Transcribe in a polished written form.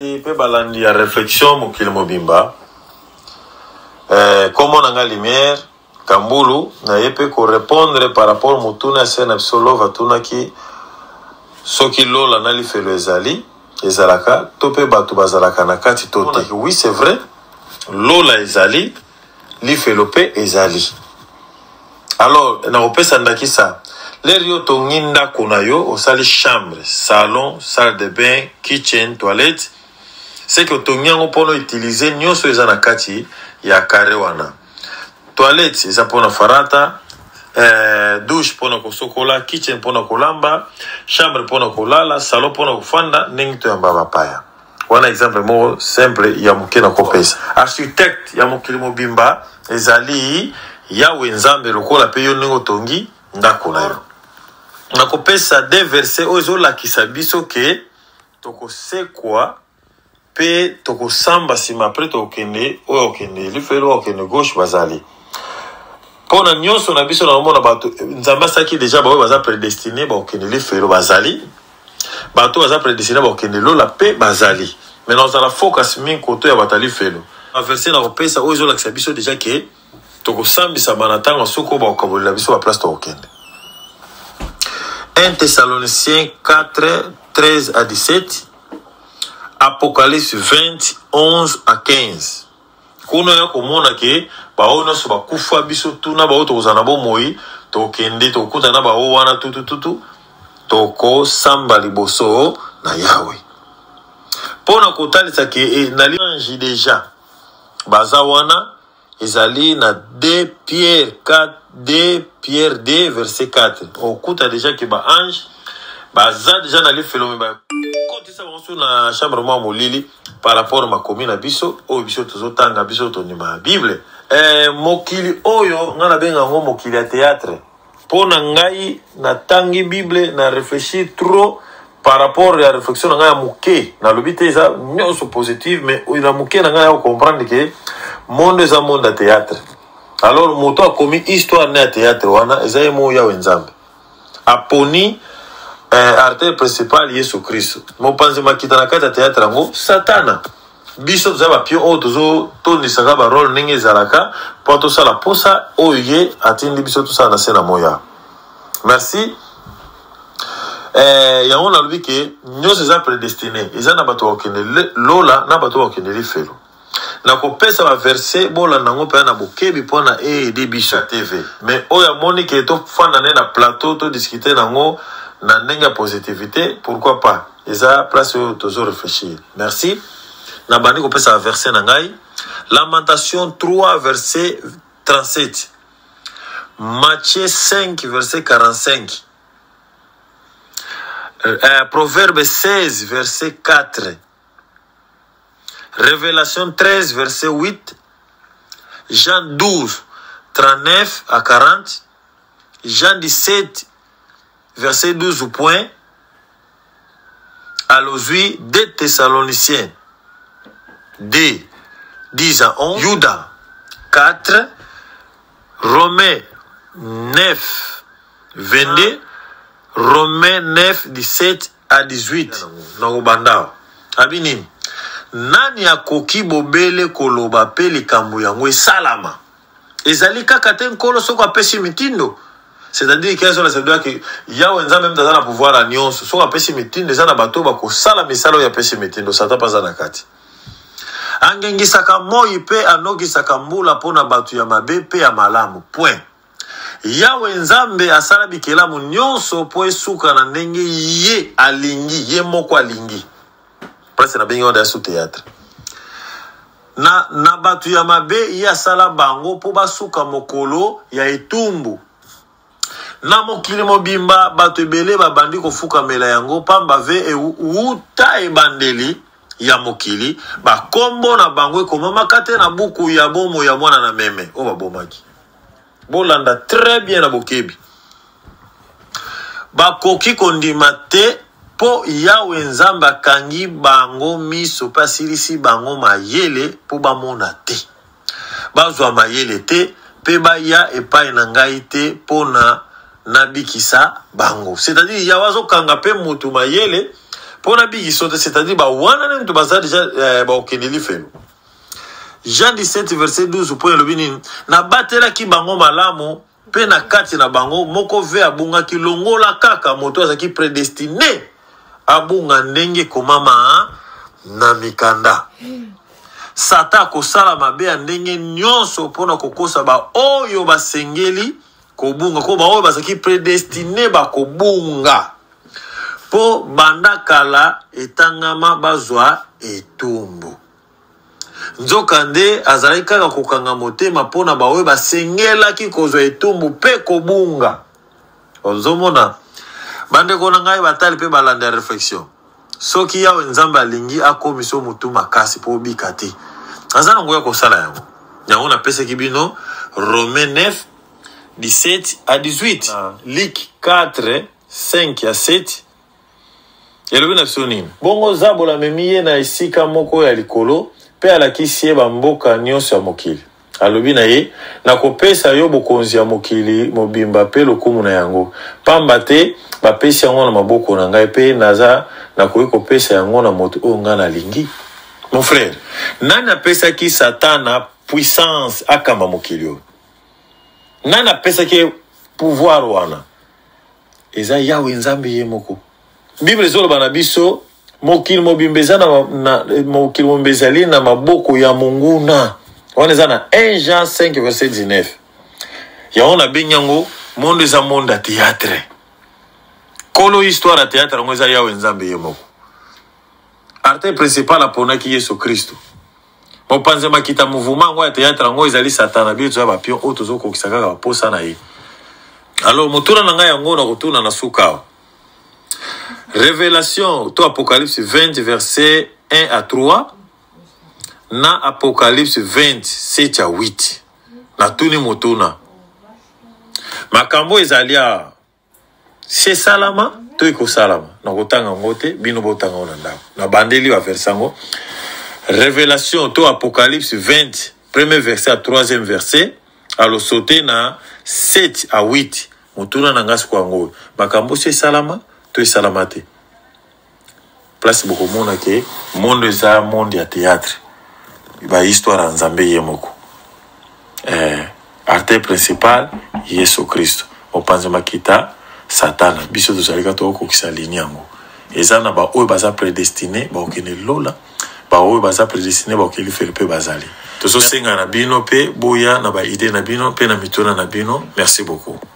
Mpe balandi ya reflexion mokili mobimba, eh, kombo na nga Lumière Kambulu, naye mpe ko repondre par rapport motuna ya sœur na biso Love atunaki soki lola na lifelo ezali ezalaka to mpe bato bazalaka na kati to te. Oui, c'est vrai, lola ezali, lifelo mpe ezali. Alors, nakopesa ndakisa, lere yo otongi ndako na yo, osali chambre, salon, salle de bain, kitchen, toilette, c'est que otongi yango mpona utiliser nyonso eza na kati ya carré wana. Toilette eza mpona farata, douche mpona kosokola, kitchen mpona kolamba, chambre mpona kolala, salon mpona kofanda, ndenge toyamba bapaya. Wana exemple moko simple ya moke na kopesa. Architecte ya mokili mobimba ezali Yawe Nzambe, lokola pe yo ndenge otongi ndako na yo. Nakopesa deux versets oyo ezolakisa biso ke tokosekwa pe tokosamba nsima apres tokokende oyo akokende lifelo, oyo akokende gauche bazali. Mpo na nyonso na biso nakomona bato Nzambe asalaki deja baoyo baza predestine bakokende lifelo bazali, bato baza predestine bakokende lola pe bazali. Mais nakozala focus mingi koto ya bato ya lifelo. Ba verset nakopesa oyo ezolakisa biso deja ke tokosambisama na ntango soki oyo bakokabolela biso ba place tokokende. 1 Thessaloniciens 4, 13 à 17, Apocalypse 20, 11 à 15. Kuna ya komona ke baoyo nyonso bakufa biso tuna baoyo tokozala na bomoi tokende tokokutana na baoyo wana tutututu tokosamba liboso na Yawe. Mpo na kotalisa ke na ange deja baza wana ezali na 2 Pierre 4, 2 Pierre 2 verset 4. Okuta deja ke ba ange baza deja na lifelo me bakotisa bango so na chambre mwa molili par rapport makomi na biso oyo biso tozotanga, biso tondima ya Bible. Mokili oyo nga nabenga yango mokili ya théâtre. Mpo na ngai natangi Bible na réfléchir trop par rapport ya réflexion na ngai ya moke. Nalobi te eza nyonso positive, mais oyo na moke na ngai ya comprendre ke monde eza monde ya théâtre. Alors moto akomi histoire na ya théâtre wana eza ye moko Yawe Nzambe. Aponi artère principale Yesu Christo. Mopanzi makita na kati ya théâtre yango Satana. Biso toza ba pion oyo tozotondisaka ba rôle ndenge ezalaka mpo tosala posa oyo ye atindi biso tosala na se na moya. Merci. Yango nalobi ke nyonso eza prédestiné, eza na bato bakokende lola na bato bakokende lifelo. Nakopesa ba verset bolanda yango mpenza na bokebi mpo na eede biso ya TV. Mais oyo amoni ke tofanda ne na plateau to discuter nango na ndenge ya positivité, pourquoi pas? Eza place oyo tozo réfléchir. Merci. Nabandi kopesa ba verset na ngai. Lamentation 3 verset 37. Matthieu 5 verset 45. Proverbe 16 verset 4. Révélation 13 verset 8. Jean 12 39 à 40. Jean 17 verset 12 point. Allons-y, 2 Thessaloniciens 2, 10 à 11, Judas 4, Romains 9, 22, Romains 9, 17 à 18. Nakobanda. Abi nini? Nani akoki bobele koloba pe likambo yango esalama? Ezali kaka te nkolo soko apesi mitindo. C'est-à-dire que ça veut dire que Yahweh Nzambe mtaza na pouvoir ya nyonso. Soko apesi mitindo eza na bato bakosala misala oyo apesi mitindo, Satan paza na kati. Angengisaka moi pe anokisaka mbula mpona bato ya mabe pe ya malamu. Point. Yahweh Nzambe asala bikelamu nyonso po esuka na ndenge ye alingi, ye moko alingi. Place na bengi wana ya sous théâtre. Na bato ya mabe ye asala bango po basuka mokolo ya etumbu. Na mokili mobimba bato ebele babandi kofukamela yango pamba ve euta ebandeli ya mokili bakombo na bango ekomamaka te na buku ya bomoi ya mwana na meme oyo babomaki. Bolanda très bien na bokebi. Bakoki kondima te po Yawe Nzambe akangi bango miso pe asilisi bango mayele po bamona te. Bazwa mayele te pe baya epai na ngai te po na nabikisa bango. C'est-à-dire Yawe azokanga pe mutu mayele. Mpo nabikiso te, c'est-à-dire bawana nde moto baza deja eh, bakokende lifelo. Jean 17 verset 12 mpo elobi nini? Nabatelaki bango malamu mpe na kati na bango moko ve abungaki longola kaka moto azalaki predestine abunga ndenge ekomama na mikanda. Satan akosala mabe ya ndenge nyonso mpo na kokosa baoyo basengeli kobunga, ko baoyo bazalaki predestine bakobunga mpo banda kala etangama bazwa etumbu. Nzokande, azalaki kaka kokanga motema mpo na baoyo basengelaki kozwa etumbu mpe kobunga. Ozomona, bandeko na ngai batali mpe balanda ya reflexion, soki Yawe Nzambe alingi akomisa yo motu makasi mpo obika te, aza na nguya kosala yango. Yango napesaki bino Romains 9, 17 à 18. Na Luc 4, 5 à 7, Elobi na biso nini? Bongo Zabolo amemi ye na esika moko ya likolo mpe alakisi ye bamboka nyonso ya mokili. Alobi na ye, Nakopesa yo bokonzi ya mokili mobimba mpe lokumu na yango, pamba te bapesi yango na maboko na ngai mpe naza nakoki kopesa yango na moto oyo ngai nalingi. Mon frère, nani apesaki Satana puissance akamba mokili oyo? Nani apesaki ye pouvoir wana? Eza Yawe Nzambe ye moko. Bible ezoloba na biso mokili mobimba eza na, na mokili mobimba ezali na maboko ya monguna. Wana eza na 1 Jean 5 verset 19. Yango nabengi yango monde eza monde ya théâtre. Kolo histoire ya théâtre yango eza Yawe Nzambe ye moko. Acteur principal aponaki Yesu Kristo. Mopanzi ya makita mouvement yango ya théâtre yango ezali Satana, biso toza ba pion oyo tozokokisa kaka baposa na ye. Alors motuna na ngai yango nakotuna na suka awa. Révélation to Apocalypse 20 verset 1 à 3 na Apocalypse 20 7 à 8. Natuni motuna. Makambo ezali awa Si esalama to ekosalama, nakotanga yango te, bino botanga yango na ndako. Nabandeli ba verset yango. Revelation to Apocalypse 20, premier verset à troisième verset, alosote na 7 à 8. Motuna na ngai sikoyo yango oyo. Makambo si esalama to esalama te. Place bokomona ke monde eza monde ya théâtre. Ba histoire ya Nzambe ye moko. Eh, acteur principal Yesu Kristo. Mopanzi makita Satana. Biso tozali kaka tokokokisa ligne yango. Eza na ba oyo baza predestine bakokende lola, ba oyo baza predestine bakokende lifelo mpe bazali. Tozosenga na bino mpe boya na ba idee na bino mpe na mituna na bino. Merci beaucoup.